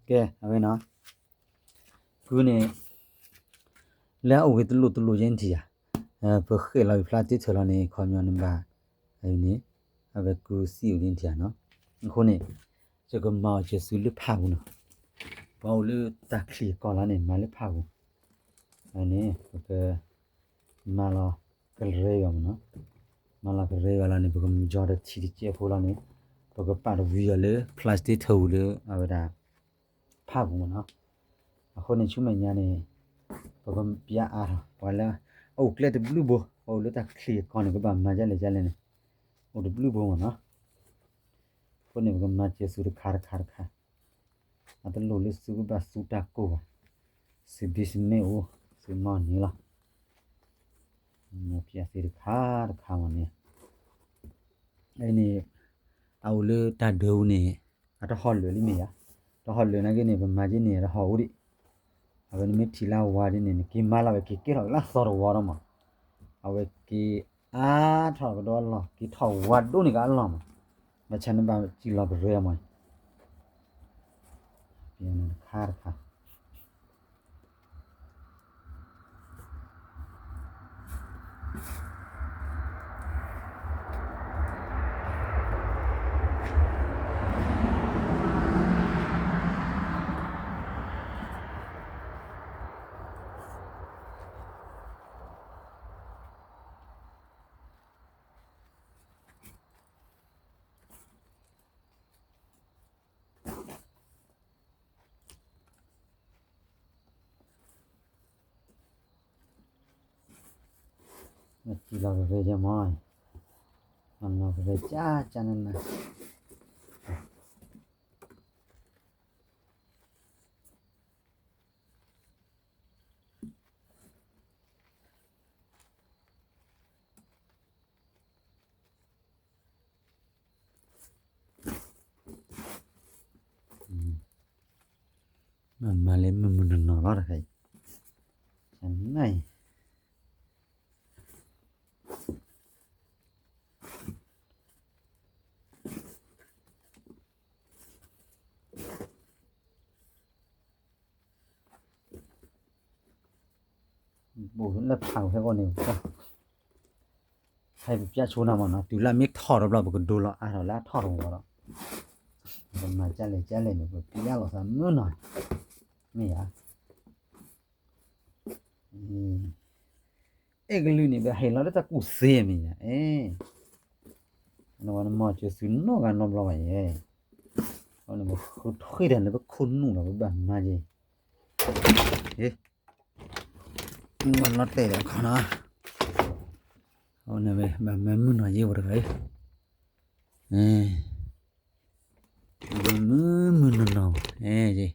ကဲ အဝဲနီၤ, ကုန့ၣ် လၢအအိၣ်ဂ့ၤတလိၣ်တလိၣ်ယဲန့ၣ်ထံၣ်ယၤ, ပဃဲၣ်လီၤဝံၤဖျါတ့ထၢၣ်လီၤန့ၣ် ခီပညီန့ၣ်ဘၣ်, အန့ၣ် အဝဲကုစံၣ်အိၣ်ဒ်န့ၣ်ထံၣ်ယၤနီၤ, အဃိန့ၣ် ယကမၤအီၤစၢၤသုလၢဖးပူၤနီၤ, ပှၤအိၣ်လၢတၢ်ချံအကီၢ်လီၤန့ၣ် မၤလၢဖးပူၤ, အန့ၣ် ပက မၤလီၤကရဲယွၤမ့ၢ်နီၤ, မၤလီၤကရဲယွၤလီၤန့ၣ် ပကယီၤတထံၣ်တကဲးဖိလီၤန့ၣ်, ပကပာ်တဝံၤအီၤလၢ plastic ထၢပူၤလၢအဝဲဒၣ် ဖးပူၤမ့ၢ်နီၤ, အဃိန့ၣ်ဆူမဲာ်ညါန့ၣ် ပကပျၢ်အါထီၣ် ပှၤလၢ အအိၣ်ကျဲတဘျုးဘိ ပှၤအိၣ်လၢတၢ်ချံအကီၢ်န့ၣ် ကဘၣ်မၤဒ်လဲၣ်ဒ်လဲၣ်န့ၣ် အိၣ်တဘျုးဘိမ့ၢ်နီၤ, အဃိန့ၣ် ပကမၤစၢၤသုတခါတခါတခါ အတလိၣ်လၢသုကဘၣ်သူတၢ်ကိၢ်ဘၣ်, သု business အိၣ် သုမၤန့ၣ်လီၤ, မၤပျၢ်သုတခါတခါမ့ၢ်န့ၣ်, အန့ၣ် အအိၣ်လၢတၢ်ဒၢပူၤန့ၣ် အတဟီၣ်လၢာ်လံမ့ၢ်ယၤ, တဟီၣ်လၢာ်နာ်က့န့ၣ် ပမၤက့န့ၣ် အတဟီၣ်အိၣ်ဒံး, အဝဲန့ၣ်မ့ၢ်ထံၣ်လၢအဝါဒ်န့ၣ် နက့ၤမၤလီၤဝဲက့ၤကဲထီၣ်က့ၤလၢအသီတဝီဒီးမး, အဝဲက့ၤအါထီၣ်ကဒီးအလီၢ် က့ၤထီၣ်ဝါဒိၣ်န့ၢ်ကအလီၢ်မး, ဘၣ်ဆၣ်န့ၣ်ဘၣ်စံၣ်လီၤကရဲမး, တခါတခါ မ့ၢ်စံၣ်လီၤကရဲယဲမး, မၤလီၤကရဲကၢ်ကၢ်နးနး မၤလၢမုၢ်မုၢ်နီၢ်နီၢ်လီၤတခါအံၤ, နၢ်အံၤ ဘိးလၢဖးဝဲအဂီၢ်န့ၣ်, ဟဲပပျၢ်ဆိနၤမ့ၢ်နီၤ, တုၤလၢအမ့ၢ်ထီၣ်ဒီးဘျီ ပကဒိလီၤအါထီၣ်လၢအထီၣ်တဝီဒီး, ပမၤကၢ်လဲၣ်ကၢ်လဲၣ်န့ၣ် ပပျၢ်လီၤသးမုၢ်နီၤ, မ့ၢ်ဧါ အဲၣ်ကလုာ်န့ၣ် ပဟဲလီၤလၢတၢ်ကူၣ်သ့မ့ၢ်ညါ, အဲ, နဝဲနမၤစၢၤသုနီတဂၤနီတဘျီဘၣ်ယဲ, အန့ၣ်ပဃုထံၣ်တၢ်လၢပခိၣ်နူာ်လီၤ ပဘၣ်မၤက့ၤ, မၤလီၤတဲာ်ဒီးခီနီၤ, အန့ၣ်ဝဲ ဘၣ်မၤမုၢ်နီၤယဲဝဲတဂၤ, မၤမုၢ်မုၢ်နီၤနီၤ, အဲ,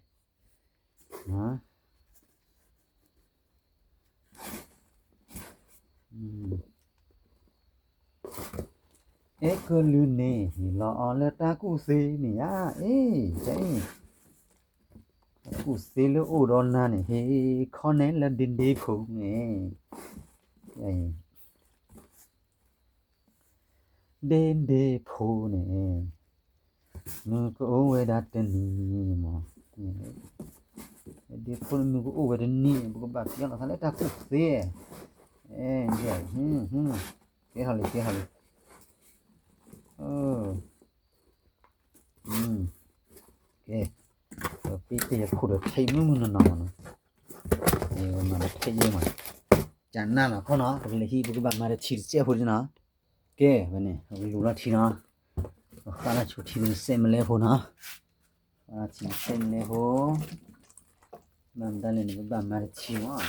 အဲကလုာ်န့ၣ် ဟ့ၣ်လီၤအီၤလၢတၢ်ကူၣ်သ့န့ၣ်ဧါ, အ့, တၢ်ကူၣ်သ့လၢအိၣ်ဒီးနၤန့ၣ် ဟ့ၣ်ခီန့ၣ်လၢဒ့ဒ့ဖိန့ၣ်, ဒ့ဒ့ဖိန့ၣ် မုၢ်ကအိၣ်ဝဲဒၣ်တနံၤမး, ဒ့ဒ့ဖိန့ၣ် မုၢ်ကအိၣ်ဝဲတနံၤ ပကဘၣ်ပျၢ်လီၤသးလၢတၢ်ကူၣ်သ့, အဲ, ကဲထီၣ်လံ ကဲထီၣ်လံ, ကဲ, ပပ့ၢ်တ့ၢ်ယခိၣ်ဒီးထံးမုၢ်မုၢ်နီၢ်နီၢ်မးနီၤ, မၤဒီးထံးယဲမး, ကနၣ်နီၤခီနီၤ ပကလဲၤဟံး ပကဘၣ်မၤတထံၣ်တစဲးဖိဒ်နီၤ, ကဲ, ဝဲန့ၣ် ပကလူၤလီၤထံနီၤ, ပဃၣ်လၢဆိထံတစဲးမလဲဖိနီၤ, ဃၣ်လၢထံတစဲးမလဲဖိ, ဘၣ်မတၤလဲၣ်န့ၣ် ပဘၣ်မၤတထံၣ်မး,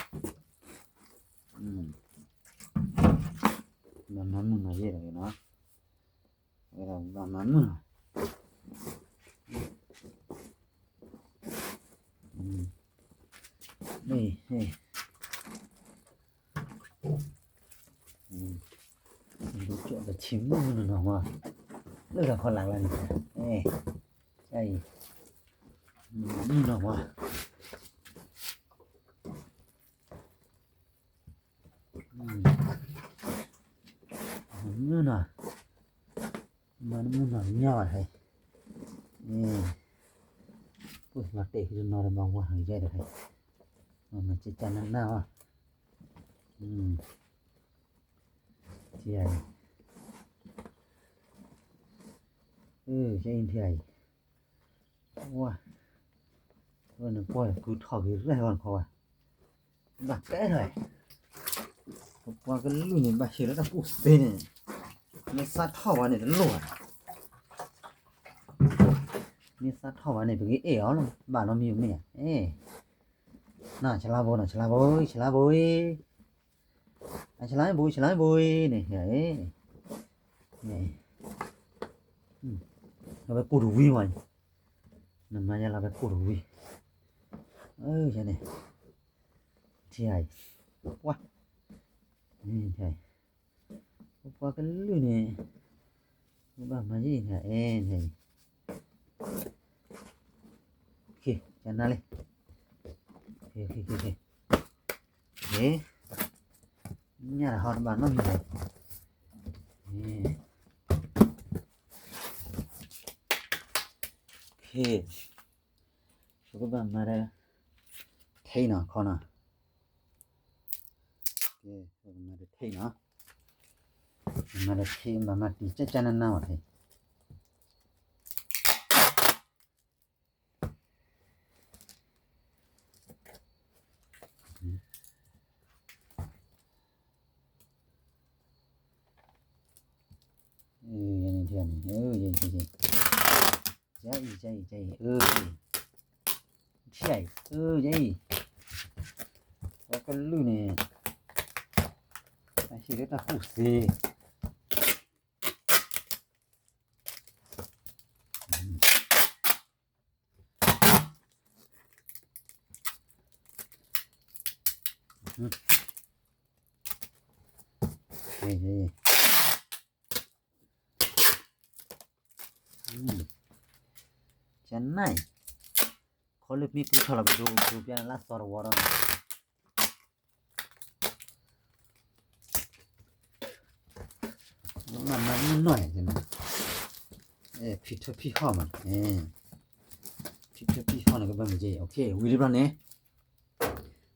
ဘၣ်မၤမုၢ်နီၤယဲဒီးနီၤ, ဝဲဒၣ်ဘၣ်မၤမုၢ်နီၤ, မ့ၢ်, ဒိကၠီၣ်တထံၣ်မုၢ်မုၢ်နီၢ်နီၢ်မး, လၢတၢ်ဖီလာ်လၢန့ၣ်, အံၤ, မုၢ်နီၢ်မး မုၢ်နီၤ, မၤမုၢ်နီၤညါဘၣ်ဟဲ, ပှၤ တဲာ်ဃုတနီၤဒီးဘၣ်ဝါဟးယဲၢ်တခါ, မၤကၠၢ်ကၠၢ်နၢ်နၢ်အီၤ, ထံၣ်ယၤအံၤ, အၢ ယဲအံၤထံၣ်ယၤအံၤ, ဝါ, နကွၢ်ကုထီၣ်က့ၤရဲၣ်ဂီၤနခီဝဲ, ဘၣ်ကဲထီၣ်, ပပှၤကလုာ်န့ၣ် ဘၣ်ဟ့ၣ်လၢတၢ်ကူၣ်သ့န့ၣ်, မ့ၢ်သးထီၣ်ဝဲန့ၣ်တလိၣ်ဘၣ် မ့ၢ်သးထီၣ်ဘၣ်န့ၣ် ပကအဲၣ်အီၤလီၤ, ဘၣ်နီတမံၤမ့ၢ်ဧါ, အဲ, နဆလါဘိ နဆလါဘိ ဆလါဘိ, အဆလါဘိ ဆလါဘိန့ၣ်, အဝဲကိၢ်တဝံၤမး, နမၤယဲလီၤဝဲကိၢ်တဝံၤ, အၢ ယဲန့ၣ်, ထံၣ်ယၤအံၤ, ပှၤ, ပပှၤကလုာ်န့ၣ်, ပဘၣ်မၤယဲအံၤ, အဲ, ကနၣ်လံ, ညၣ်တဟီတဘၣ်နီတမံၤ, ပကဘၣ်မၤဒီး, ထံနီၤခီနီၤ, မၤဒီးထံနီၤ, မၤဒီးထံ ဘၣ်မၤတံၢ်ကၠၢ်ကၠၢ်နၢ်နၢ်ဝဲထံ ယဲအံၤ, ယဲအံၤ, ယဲအံၤ, ယဲအံၤ, ပှၤကလုာ်န့ၣ်, အဟ့ၣ်လၢတၢ်ကူၣ်သ့ ကနၣ်, ခီလၢမ့ၢ်ကူထီၣ်လီၤ ပဒိပဒိပျၢ်န့ၣ်လၢအသီတဝီဒီး မၤမၤမုၢ်နီၢ်ယဲၢ်, ဖံထၢဖံဟီၣ်မး, ဖံထၢဖံဟီၣ်န့ၣ် ကဘၣ်မ့ၢ်ကဲ, ဝံၤလံဘျီန့ၣ်,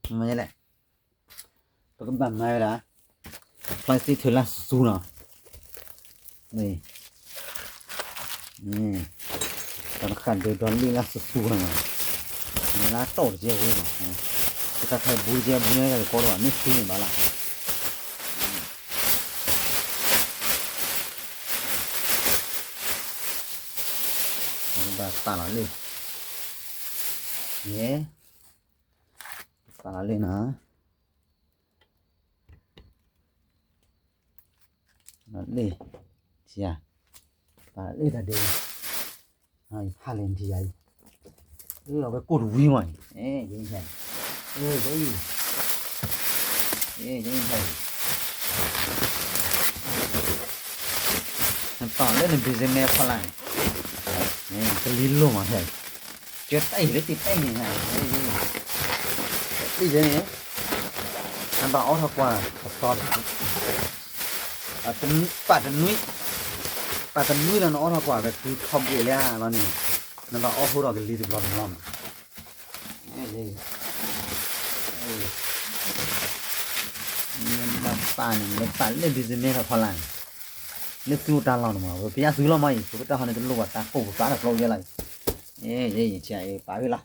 မၤယဲလဲၣ်, ပကဘၣ်မၤဝဲဒၣ်, ဖျါသ့ၣ်ထုးလၢစူၤနီၤ, တၢ်တဃၣ်ဒုးဒီလ့ၣ်လၢစူၤစူၤနီၤ, မ့ၢ်လၢတီၢ်တကဲဝဲနီၤ, ပတၢ်ခါအံၤဘူးတကဲဘူးန့ၣ် တၢ်ကီတဘၣ် မ့ၢ်စူၤန့ၣ်ဘၣ်လၢ ပကဘၣ်ပာ်လီၤလ့ၣ်, ယဲ, ပာ်လီၤလ့ၣ်နီၤ, လီၤလ့ၣ်, ပာ်လီၤလ့ၣ်တၢ်ဒဲး, ယဖးလဲၣ်နထံၣ်ယၤအံၤ, အဝဲကိၢ်တဝံၤမးအံၤ, ယဲအံၤ, ယဲအံၤ, ယဲအံၤ, နပာ်လၢန business ဖီလာ်န့ၣ်, ကလံၤလိၢ်မးဖဲအံၤ, ကၢတၢ်အံၤလၢတံၢ်တၢ်အံၤန့ၣ်, တံၢ်န့ၣ်, နဘၣ်အိးထီၣ်ကွၢ်, ပာ်တနွံ, ပာ်တနွံလၢနအိးထီၣ်ကွၢ် ကကုထီၣ်ဘှံးလံလီၤန့ၣ်, နဘၣ်အိးထီၣ်ဒီးကလံၤတဘျီတဘျီမး, နဘၣ်ပာ်န့ၣ် နပာ်လၢ business ဖီလာ်န့ၣ်, လၢသုတၢ်လီၢ်န့ၣ်မး ပယါသုလီၤမးအံၤ ပတၢ်ဟီန့ၣ်တလိၣ်ဘၣ် တၢ်ကိၢ်ပပာ်တၢ်ကျိယဲလီၤ, ယဲယဲယဲပာ်ဝဲလီၤ,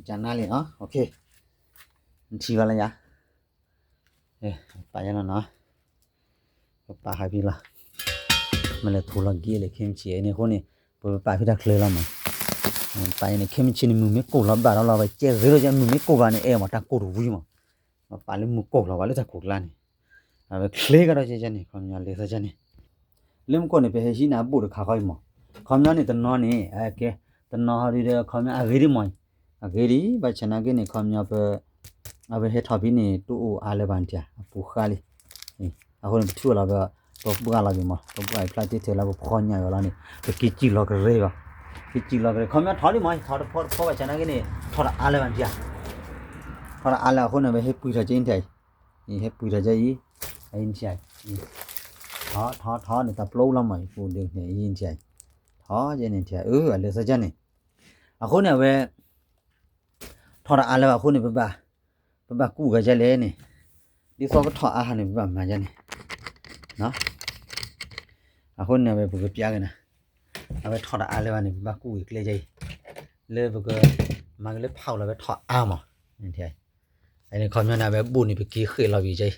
ကနၣ်လံနီၤ, နထံၣ်ဘၣ်လၢယၤ, ပာ်ယဲလီၤနီၤ, ပပာ်ဟးဖံလီၤ, မ့ၢ်လဲၤထူလီၤက့ၤလဲၣ် ခဲမုၢ်ဆ့ၣ်န့ၣ်အဃိန့ၣ်, ပပာ်ဖဲတၢ်ချၢလီၤမး, ပာ်အံၤန့ၣ် ခဲမုၢ်ဆ့ၣ်န့ၣ် မုၢ်မ့ၢ်ကိၢ်လီၤဘၣ်ဒီးလီၤ ပကဲဂ့ၤဒီးကဲ မုၢ်မ့ၢ်ကိၢ်ဘၣ်န့ၣ် အဲၣ်မးတၢ်ကိၢ်တဝံၤမး, ပပာ်လၢမုၢ်ကိၢ်လီၤ ပာ်လၢတၢ်ကိၢ်ကျါန့ၣ်, အဝဲချ့ကဒီးကဲန့ၣ် ခီပညီလဲၤသးကဲန့ၣ်, လၢမုၢ်ကိၢ်န့ၣ် ပဟဲဟံးန့ၢ်အဘိၣ်တခါဃီအံၤမး, ခီပညီန့ၣ်တနီၤန့ၣ်, ကဲ, တနီၤဟီဒုဒီး ခီပညီအဂ့ၤဒ်မး, အဂ့ၤဒ် ဘၣ်ဆၣ်နာ်က့န့ၣ် ခီပညီပ အဝဲဟဲထီၣ်ဖဲန့ၣ် တအိၣ်အါလၢၤဘၣ်န့ၣ် အပူၤဃါလံ, အဃိန့ၣ် ပထူၣ်လီၤ ပဘှါလီၤက့ၤမး ပဘှါအံၤဖျါတ့ၢ်ထဲလၢပဖီညါအီၤလီၤန့ၣ် ပက့ၤစံၣ်လီၤကရၢကီး, က့ၤစံၣ်လီၤကရၢ ခီပညီထီၣ်လံမး ထီၣ်တဖီတဖီဘၣ်ဆၣ်နာ်က့န့ၣ် ထီၣ်တအါလၢၤဘၣ်န့ၣ်, ထီၣ်တအါလၢၤအဃိန့ၣ် ပဟဲပှ့ၤထီၣ်က့ၤအံၤ, ဟဲပှ့ၤထီၣ်က့ၤအံၤ, အံၤန့ၣ်, ထီၣ်ထီၣ်ထီၣ်န့ၣ် တၢ်ပျိလီၤမး ယပူၤဒုးန့ၣ် ယံထံၣ်, ထီၣ်ယဲန့ၣ်ထံၣ် အၢ အလဲၤသးကန့ၣ်, အဃိန့ၣ် အဝဲ ထီၣ်တအါလၢၤဘၣ်အဃိန့ၣ် ပဘၣ်, ပဘၣ်ကူၣ်ဂၤယဲလဲၣ်န့ၣ်, ဒ်သိးကထီၣ်အါဟးန့ၣ် ပဘၣ်မၤယဲန့ၣ်, အဃိန့ၣ် အဝဲပကပျးက့ၤနၤ, အဝဲထီၣ်တအါလၢၤဘၣ်န့ၣ် ပဘၣ်ကူၣ်က့ၤကျဲယဲအံၤ, လၢပက မၤက့ၤလၢဖးလီၤဝဲထီၣ်အါမး, န့ၣ်ခီပညီန့ၣ် အဝဲဘူၣ်န့ၣ် ပက့ၤဃ့ၣ်လီၤဘၣ်ယဲအံၤ,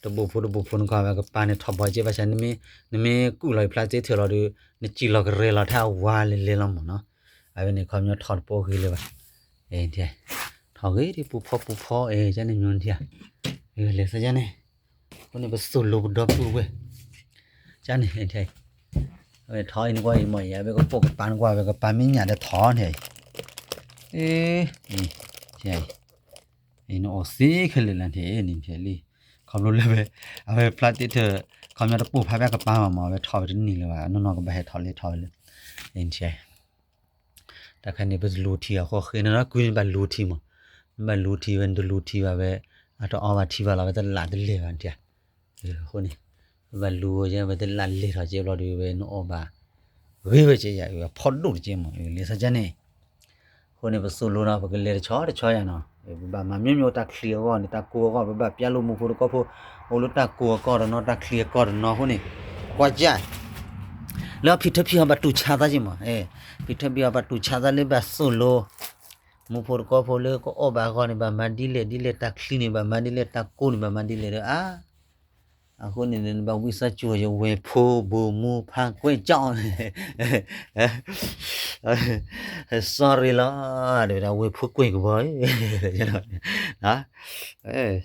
တဘိၣ်ဖိတဘိၣ်ဖိန့ၣ်ကီး အဝဲကပၤန့ၣ် ထီၣ်ဘီကဲဘၣ်ဆၣ် နမ့ၢ်ကူၣ်လီၤအံၤဖျါစ့ထၢၣ်လီၤဒီး နစံၣ်လီၤကရဲလီၤထဲအဝါလဲၤလဲၤလီၤမးနီၤ, အဝဲန့ၣ်ခီပညီထီၣ်တပိၢ်ဂ့ၤလၢၤဘၣ်, ထီၣ်ဂ့ၤဒ်ပူၤဖီပူၤဖီအဲၣ် ကန့ၣ်မ့ၢ်ထံၣ်ဧါ, လဲၤသးယဲန့ၣ်, အဃိန့ၣ် ပသိၣ်လိပဒီပုၢ်ဝဲၢ်, ကန့ၣ် ထီၣ်အံၤနကွၢ်အံၤမ့ၢ်အံၤ အဝဲကပိာ်ကပၤနကွၢ် အဝဲကပၤမ့ၢ်ညၣ်ဒီးထီၣ်န့ၣ်, အ့ နအီၣ်သ့ခဲလၢာ်လၢန့ၣ် နထံၣ်လံ, ခီဖျိလၢဝဲ အဝဲဖျါတ့ၢ်ထၢၣ် ခီပညီတပိာ်ဖးဘၣ်ကပၤမးမး အဝဲထီၣ်ဝဲတန့ၢ်လၢၤဘၣ် နီၢ်နီၢ်ကဘၣ်ဟဲထီၣ်လဲၤထီၣ်ဝဲလၢ နထံၣ် တၢ်ခါန့ၣ် ပတလူၤထံအဃိ ဃ့နၤဒီးကွံန့ၣ်ဘၣ်လူၤထံမး, နဘၣ်လူၤထံဝဲနတလူၤထံဘၣ်ဝဲ အတအီဘၣ်ထံဘၣ်လီၤ ဝဲတလးတလဲၤဘၣ်နထံၣ်, အဃိန့ၣ် ပဘၣ်လူၤဝဲယဲ ဝဲတလးလဲၤထီၣ်ကဲဘျီဒီး ဝဲနအီၣ်ဘၣ် ဂ့ၤဝဲကဲယၤ ဝဲဖီဒိၣ်တကဲမး လဲၤသးကန့ၣ် အဃိန့ၣ် ပသိၣ်လိနီၤ ပကလဲၤတဆီတဆီယၤနီၤ ပဘၣ်မၤမ့ၢ်မ့ၢ်တၢ်ချံအဂီၢ်န့ၣ် တၢ်ကိၢ်အဂီၢ် ပဘၣ်ပျဲလိာ်မူဖိတကီၢ်ဖိ အိၣ်လၢတၢ်ကိၢ်အကီၢ်တနီၤ တၢ်ချံအကီၢ်တနီၤအဃိန့ၣ် ကွၢ်ကၢ် လၢဖံးထၢဖံးဟီဘၣ်တူၢ်ဆါသးက့မး ဖံးထၢဖံးဟီဘၣ်တူၢ်ဆါသးလၢဘၣ်သိၣ်လိ မူဖိတကီၢ်ဖိလၢကအီၣ်ဘၣ်အဂီၢ်န့ၣ် ဘၣ်မၤဒ်လဲၣ်ဒ်လဲၣ် တၢ်ချံန့ၣ် ဘၣ်မၤဒ်လဲၣ် တၢ်ကိၢ်န့ၣ် ဘၣ်မၤဒ်လဲၣ်ဒီး အါ အဃိန့ၣ် နဘၣ်ဝံသးစူၤ ယဝဲၢ်ဖိဘိၣ်မူဖးကွဲးကၠီ sorry လီၤ တဲဝဲဒၣ် ဝဲၢ်ဖိကွဲးကဘီ တဲဝဲဒၣ်